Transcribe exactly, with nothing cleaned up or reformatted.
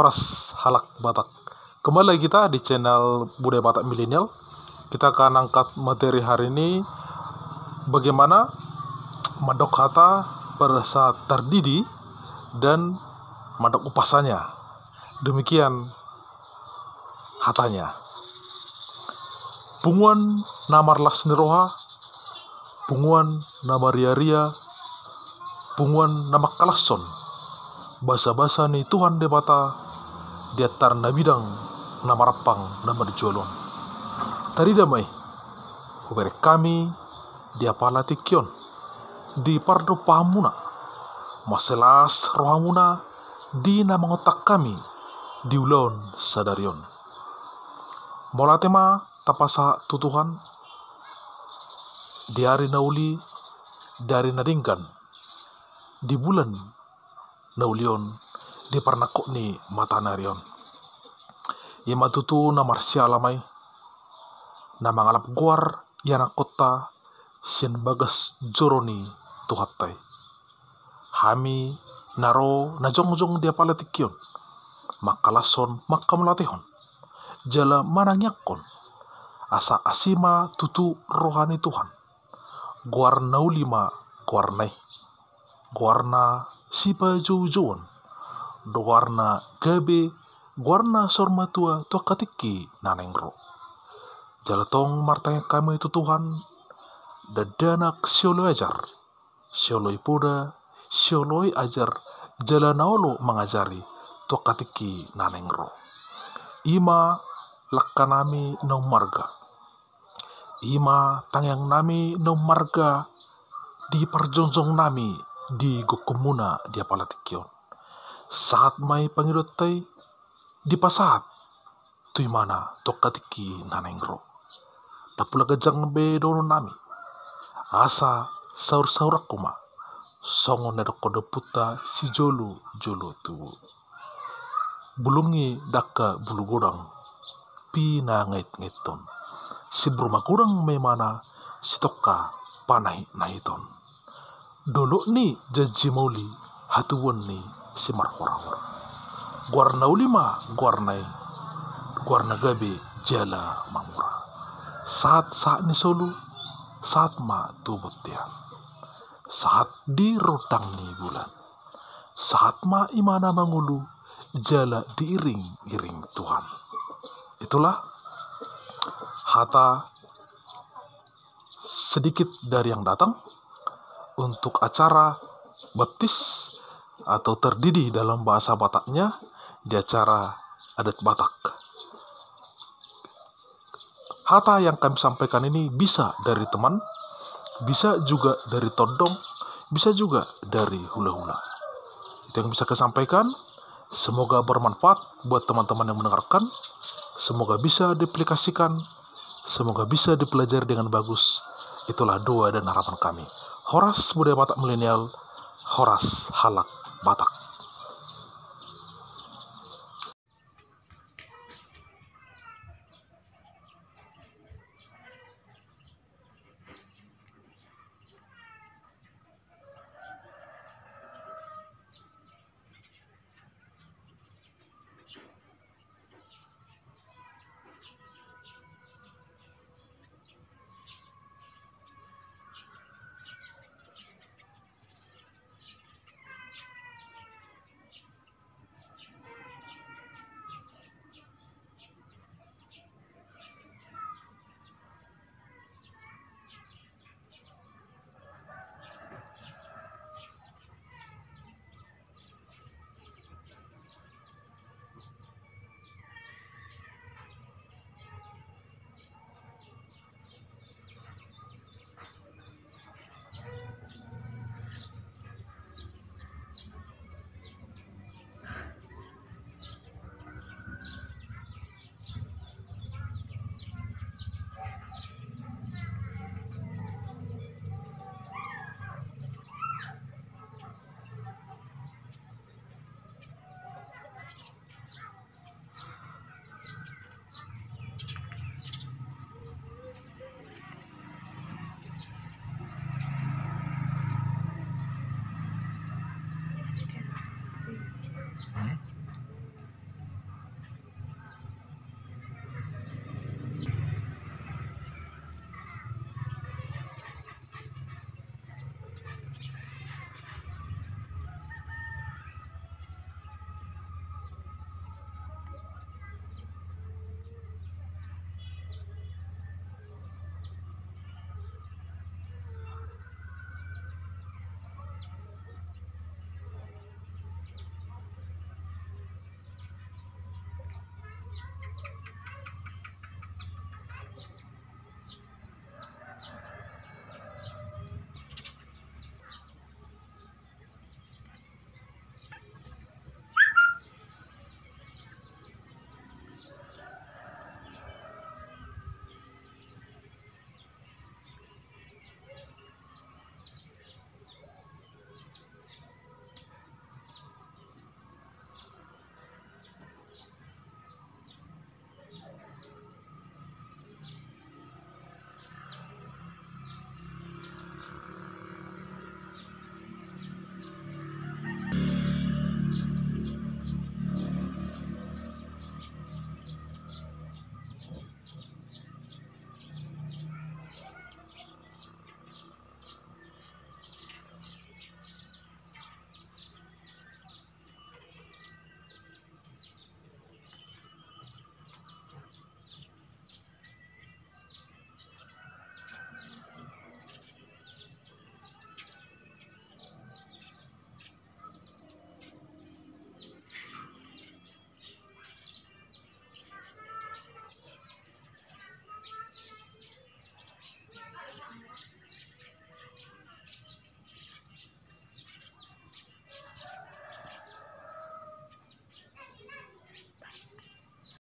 Horas halak Batak. Kembali lagi kita di channel Budaya Batak Milenial. Kita akan angkat materi hari ini, bagaimana mandok hata pada saat tardidi dan mandok upasannya. Demikian hatanya. Punguan na marlas ni roha, punguan na mariaria, punguan na mangkalashon basabasa ni Tuhan Debata di antar na bidang na marampang na marjual on. Tarida ma i hubereng hami di apala tingki on di pardompahanmuna, masilas rohamuna di na mangontak hami di ulaon sadari on. Mauliate ma tapasahat tu Tuhan di ari na uli, di ari na denggan, di bulan na uli on, di parnangkok ni mataniari on. Ima tutu na marsiala ma i na mangalap goar ianakhonta sian bagas joro ni Tuhanta i. Hami na ro na jongjong di apala tingki on mangkalashon, manghamauliatehon jala manangianghon asa asi ma tutu roha ni Tuhan. Goar na uli ma goarna i, goarna sipajoujouon, goarna gabe, goarna saur matua tu angka tingki na naeng ro. Jala tong martangiang hami tu Tuhan, dakdanak sioloi ajar, sioloi poda, sioloi ajar, jala na olo mangajari tu angka tingki na naeng ro. Ima langka nami na ummarga, ima tangiang nami na ummarga di parjongjong nami di gokhonmuna di apala tingki on. Sahat ma i pangidoanta i dipasahat tu imana tu angka tingki na naeng ro. Ndang pola ganjang be dohonon nami, asa saursaurangku ma songon na nidokhon ni ompunta: Sijolojolo tubu, bulung ni dangka bulu godang pinangaitngaiton, simbur magodang ma imana sitongka panahitnahiton. Dolok ni janji mauli, hatubuan ni simarhorahora. Goarna uli ma goarna i, goarna gabe jala mamora. Sahat sahat ni solu, sahat ma tu bontean, sahat di rondang ni bulan, sahat ma imana mangolu jala diiringiring Tuhan. Itulah hata sedikit dari yang datang untuk acara baptis atau tardidi dalam bahasa Bataknya di acara adat Batak. Hata yang kami sampaikan ini bisa dari teman, bisa juga dari tondong, bisa juga dari hulahula. Itu yang bisa kami sampaikan. Semoga bermanfaat buat teman-teman yang mendengarkan. Semoga bisa diaplikasikan. Semoga bisa dipelajari dengan bagus. Itulah doa dan harapan kami. Horas Budaya Batak Milenial, horas halak Batak.